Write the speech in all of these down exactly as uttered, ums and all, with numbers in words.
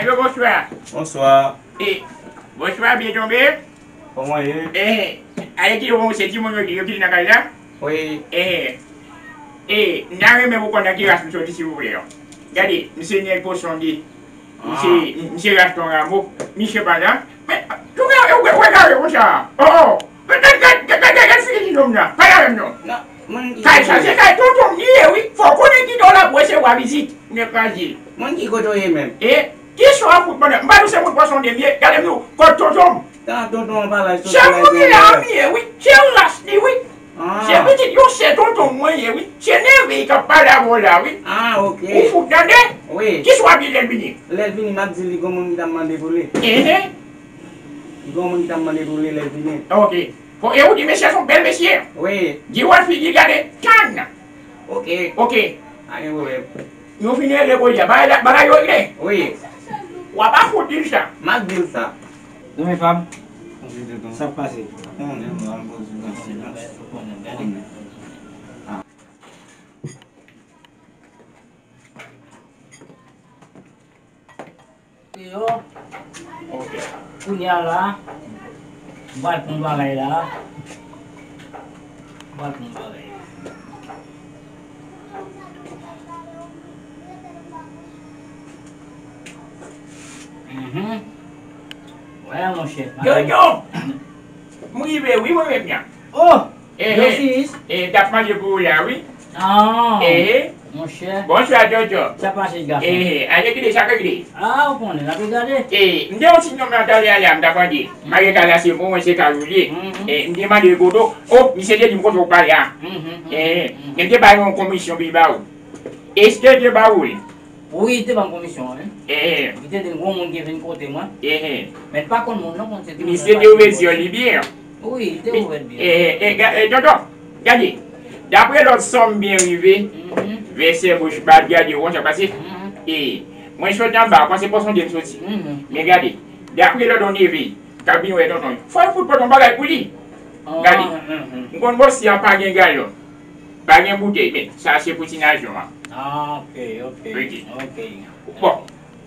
Alo, bonswa. Bonswa. E, bonswa, byen tonbe. Kòman ye? E, ale ki yo se timoun yo ki yo ki nan kay la? Wi. E, e, m ta renmen pou konnen ki ras m soti, silvouplè. Gade, m se nèg Pòsonde. M se, m se ras Ton Ramo. Misye pa la. Men, tou gen, ou, ou egare konsa. Oh, oh. Gad, gad, gad, gad, gad, gad figi ti nonm nan. Pale avè m non. Non, moun ki Kay sa, se kay tonton m li ye, wi. Fò w konnen ki do l ap resevwa vizit. Nèg kraze. Moun ki kote w ye menm? E, kisa w ap fout pandan? M pa di w se moun Pòsonde m ye. Gade m di w, kot tonton m? Tan tonton an pa la, Se moun ki la m ye, wi. Se ras li, wi. Ah. Se pitit yon se tonton mwen ye, wi. Se neve k ap pale avè w la, wi. Ah, ok. Ou fout tande? Wi. Kisa w ap di lè l vini? Lè l vini, m ap di li gon moun ki t ap mande pou li. Ehe. Li gon moun ki t ap mande pou li lè l vini. Ok. Bon, e ou di mesye se yon bèl mesye? Wi. Di w al figi gade, tann. Ok. Ok. Pa gen pwoblèm. Nou fin regle koze a. Bagay la, bagay yo regle? Wi. W ap pa fout di l sa. M ap di l sa. Zanmi pa m. Sa k pase? Hmm. Yo. Ok. Kounye a la, m pral pran bagay la. M pral pran bagay. Mhm. Wè, monchè. Yo, yo! M rive, wi, mwen menm nan. Oh! Eh, eh, Yosis. Eh, t ap mande pou ou la, wi. Ah, eh, eh. Monchè. Bonswa, Jojo. Sa pase, gason? Eh, eh, ale kile, sa k regle? Ah, ou konnen, n ap regade. Eh, m te yon ti nonm nan talè a la, m t ap mande. Malgre ka la se bon, mwen se ka roule. Mhm. Eh, m te mande kote w. Oh, misye te di m kote w pale a. Mhm, mhm, eh, eh, mhm. Men m te ba yon komisyon pou li ba ou. Èske te ba ou li? Wi, li te ban m komisyon an, wi. Eh. Li te di m gon moun ki vin kote mwen. Eh. Men li pa konn moun nan, konn se te moun nan. Misye te ouvè zye li byen. Wi, li te ouvè l byen. Eh, eh, ga- eh, tonton, gade. Daprè lòt sòm byen rive, mhm, vèsè bouch bat, gade, ou konn sa pase. Mhm. Eh, mwen sot anba, panse pòs yon dye m soti. Mhm. Men gade, daprè lòt yon neve, k ap vin wè tonton, fò l fout pote yon bagay pou li. Ah, gade, mhm, mhm. M konn bòs si a pa gen galon. Pa gen boutèy, men sa se pou ti najon an. Ah, ok, ok. Ok. Ok. Bon,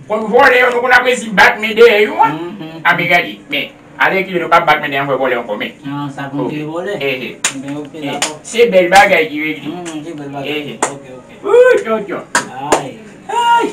konn vòlè yo, nou konn ap resi bat men dèyè yo, an. Mhm. A, men gade, men, alèkile nou p ap bat men dèyè anvè vòlè ankò, men. Ah, sa konn touye vòlè? Eh, eh. Ebyen, ok, eh, dakò. Se bèl bagay ki regle. Mhm, se bèl bagay. Eh, eh. Ok, ok. Wouy, tonton. Ay. Ay,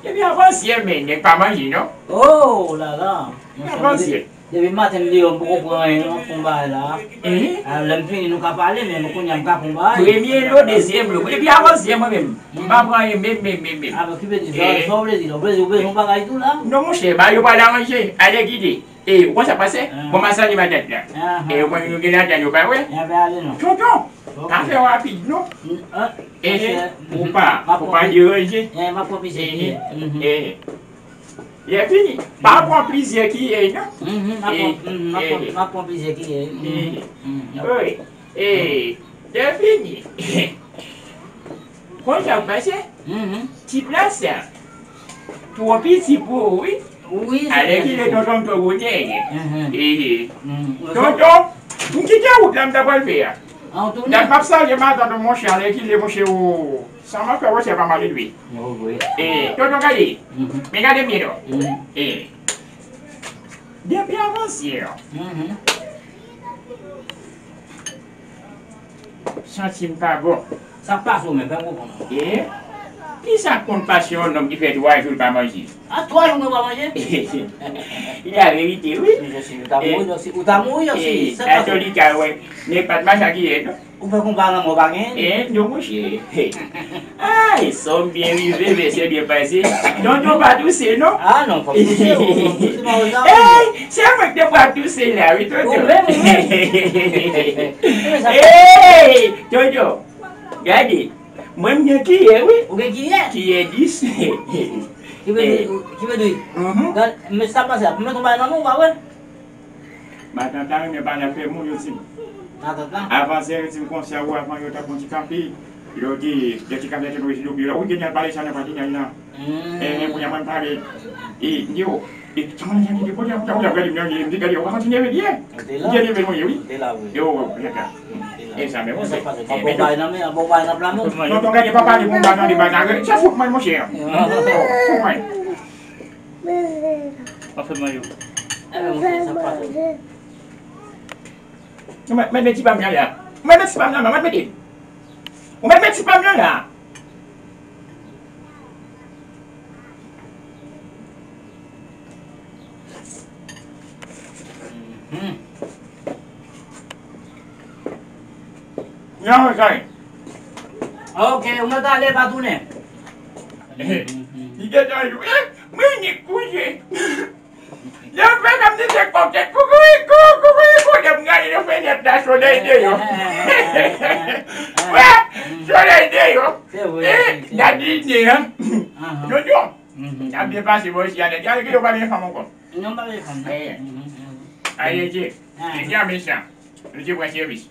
depi avansyè, men, nèg pa manje, non? Oh, la la. Depi avansyè. Depi maten m deyò, m poko pran anyen non, fon bagay la. Mhm. A, lè m fini, nou ka pale, men kounye a m ka fon bagay. Premye lo, dezyèm lo. Depi avansyè mwen menm, m pa pran anyen menm, menm, menm, menm. A, men ki vle di, sa, eh, sa w vle di la? Ou vle di, ou bezwen yon bagay tou la? Non, monchè, bagay yo pral aranje. Alèkile. E, ou konn sa k pase? Ah. Bon, m a salye matant la. Ah, ah. E, ou konn nou gen ladan yo pa wè? Tonton, pa fè rapid, non. Mm, ah, eh, eh, monchè, ou pa, ou pa deranje. Eh, m ap pran plizyè kiyè. Mhm. Eh. Lè fini, pa pran plizyè kiyè, non? Mhm, m ap pran, eh, mhm, m ap pran, eh, m ap pran plizyè kiyè, wi. Mhm, mhm, m ap pran. Wi. Eh, lè fini. Konn sa k pase? Mhm. Ti plas sa two piti pou ou, wi. Wi, se vre. Alèkile tonton m twò gwo nèg. Mhm. Eh, eh. Mhm. Tonton, m kite wout la, m ta pral fè a. Ah, w tounen? Dat m ap salye matant ou, monchè, alèkile, monchè, ou. Sa m ap fè, wè, se pa mal, wi. Yo, wi. Eh, tonton, gade. Mhm. Men gade m byen, non. Mhm. Eh. Depi avansyè. Mhm. Santi m pa bon. Sa k pase w menm, fè m konprann. Eh? Kisa k konn pase yon nonm ki fè twa jou l pa manje? A, twa jou mwen pa manje? Li la verite, wi. Ou ta mouri, ou ta mouri, eh, sa k pase w? Atolika, wè. Men pa t mache ak kiyè, non. Ou fè konpa lanmò pa genyen? Eh, non, monchè. Ay, sòm byen rive, vèsè byen pase. Tonton pa touse, non? Ah, non, fòk touse, fòk touse, pa wè sa. Ey, se mwen ki te pral touse la, wi, tonton. Ou menm, ou menm. Ey, tonton, gade. Mwen, m gen kiyè, wi. Ou gen kiyè? Kiyè dis. Ki vle di, ki vle di? Mhm. Gad, men sa pase la, pou mete yon bagay nan men w, ou pa wè? Matant la renmen pale afè moun, yo di m. Matant la? Avan se yo di m konsa, ou avan yo t ap pran ti kafe. Yo di, de ti kafe te nou resi lobi la. Ou gen al pale sa nan patinaj nan. Hmm. E, e, kounye a mwen pale. E, m di yo, e, kòman jan ki te kote a, kote a, kote a, gade m nan, m di, gade, ou pa kontinye vin ye? Ou te la? M te leve mwen ye, wi. Ou te la, wi. Yo, gade. Ou te la. E sa menm, ou se. Sa pase, e, bon, men bay nan men, bon, bay nan pla men. Tonton, gade, pa pale pou m pa tande bagay. Se fout mwen, monchè. Ah. Fout mwen. Anfen, mwen yo. Ou mèt, mèt met ti pa m nan la. Ou mèt met ti pa m nan, non, mèt mete. Ou mèt met ti pa m nan la. Mhm. Non, Zay. Ok, ou mèt ale, pa tounen. Li gentan jwe. Mwen ni kouche. Yo fè kòm si se kòkèt. Koukouikou, koukouikou. Lè m gade nan fenèt la, solèy deyò. Wè, solèy deyò. Se vre, e, se vre. Gade li, an. Yo di, yo. N ap byen pase bò isi a nèt. Gade ki yo pa gen fanm ankò. Non, pa gen fanm, non. Aye, je. Mesye a mechan. Mesye pran sèvis.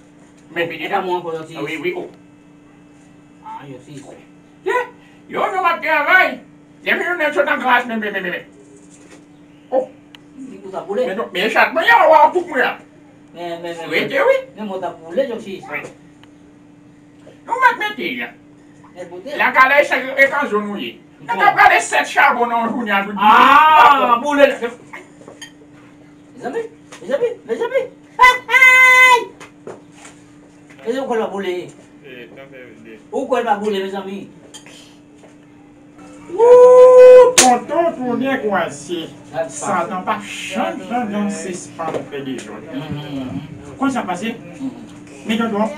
Men pede la. Wi, wi, o. Ah, yo si. Ye, yo, nou ap travay. Depi nou nan sot an gras, men, men, men, men, men. O. Li pou ta boule. Men non, men chat mwen, yo, w ap koup mwen la. Men, men, men. Rete, wi. Men mwen ta boule, yo si. Wi. Nou mèt mete la. Lakalè se e kanzo nou ye. Nou ta prale sèt chabon nan yon jounen a tout. Ah, boule. Mezanmi, mezanmi, mezanmi. Hey, hey! Mezanmi, ou kwè l pa boule? Ou kwè l pa boule, mezanmi? Wouuup, tonton tounen kwaze. Satan pa janm, janm, janm sispann fè dezòd. Konn sa k pase? Men tonton,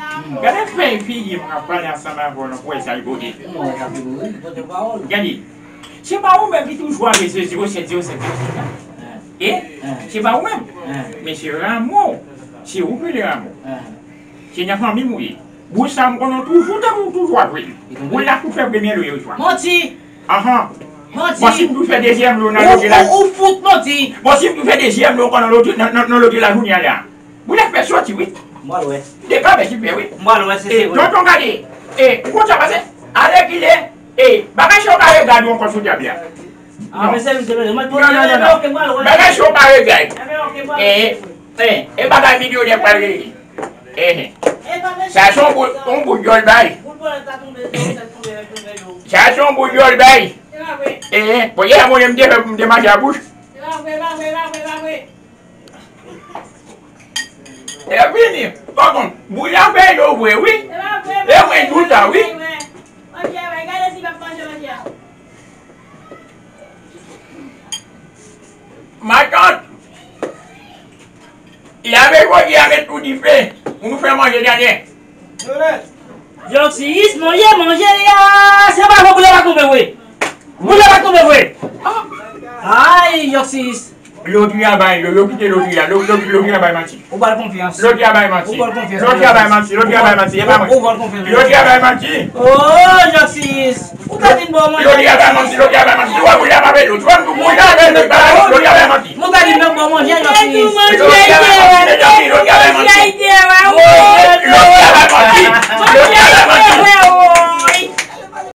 gade fèy figi m ap pale ansanm avè w lan pou wè sa l pote. Gade, se pa ou menm ki toujou ap rele zewo sèt zewo sèt zewo sèt la? E? Se pa ou menm? Men se Ramo. Se ou ki rele Ramo. Se nan fanmi m ou ye. Bouch sa m konnen w toujou tankou w toujou ap jwe. Ou la pou fè premye lo yo jwa. Manti! Ahan. Manti! Bon, si m tou fè dezyèm lo nan lote la. Ou, ou, ou fout manti! Bon, si m tou fè dezyèm lo ankò nan lote, nan, nan, nan lote la jounen an la. Boulèt fè soti, wi. M pral wè. De pa bèt ki fè, wi. M pral wè si se vre. E, tonton gade. E, ou konn sa pase? Alèkile. E, bagay sa yo pa regade w ankò sou dyab la. Ah, men se, se, se, non, non, non, non. Bagay sa yo pa regade. E, e, e bagay milyonè pral regle. Ehe. Sa se yon bout, yon bout djòl bay. Sa se yon bout djòl bay. Ehe. Bon, yè mwen, m te fè pou m te mache a bouch. E vini. Bon, bon. Bouya fè yo vre, wi. E mwen di w sa, wi. Matant. Lave jodi a, met tou dife. Pou nou fè manje dènye. Jòksis, manje, manje, ya. Se pa vre, boulèt pa tonbe vre. Boulèt pa tonbe vre. Ay, Jòksis. Lotri a bay, yo, yo kite lotri a. Lo-, lo-, lotri a bay manti. Ou ba l konfyans. Lotri a bay manti. Ou ba l konfyans. Lotri a bay manti, lotri a bay manti. E pa mwen. Ou ba l konfyans. Lotri a bay manti. Oh, Jòksis. Ou ta di m ba w manje. Lotri a bay manti, lotri a bay manti. Ou wè, ou la pa vle. Ou wè, ou la vle, lotri a bay manti. Ou ta di m ba w manje, Jòksis. Lotri a bay